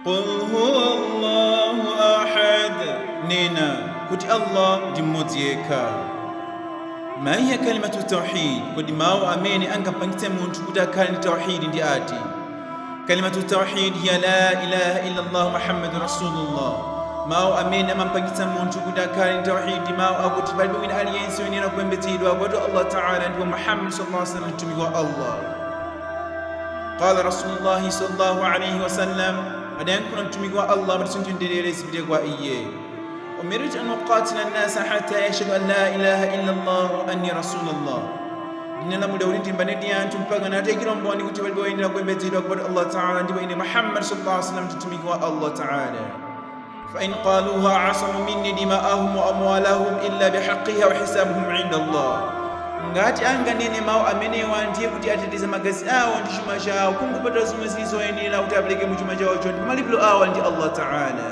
Qul huwa Allahu ahad, nena kuti Allah ndi mmodzi yekha. Ma hiya kalimatu tauhid, kodi mawu amene angapangitse munthu kuti akhale ndi tauhidi ndi ati? Kalimatu tauhid hiya la ilaha illa Allah Muhammadun Rasulullah. Mawu amene amampangitsa munthu kuti akhale ndi tauhid ndi mawu akuti palibe wina aliyense woyenera kupembedzedwa kupatula Allah Ta'ala ndipo Muhammad sallallahu alaihi wasallam mtumiki wa Allah. Qala Rasulullahi sallallahu alaihi wasallam, adayankhula mtumiki wa Allah, madalitso ndi mtendere zipite kwa iye: Umirtu an uqatila nnasa hatta yashhadu an la ilaha illa Allah wa anni rasulullah. Ndinalamulidwa kuti ndilimbane ndi anthu mpaka ataikira umboni kuti palibe woyenera kupembedzedwa kupatula Allah Ta'ala ndipo ine Muhammad sallallahu alaihi wasallam ndi mtumiki wa Allah Ta'ala. Fa in qaluha asamu minni dima'ahum wa amwalahum illa bihaqiha wa hisabuhum inda Allah. Ngati anganene mawu amenewa, ndiye kuti ateteza magazi awo ndi chuma chawo, kungopatula zomwe zili zoyenera kuti apereke mu chuma chawocho, ndipo malipiro awo ali ndi Allah Ta'ala.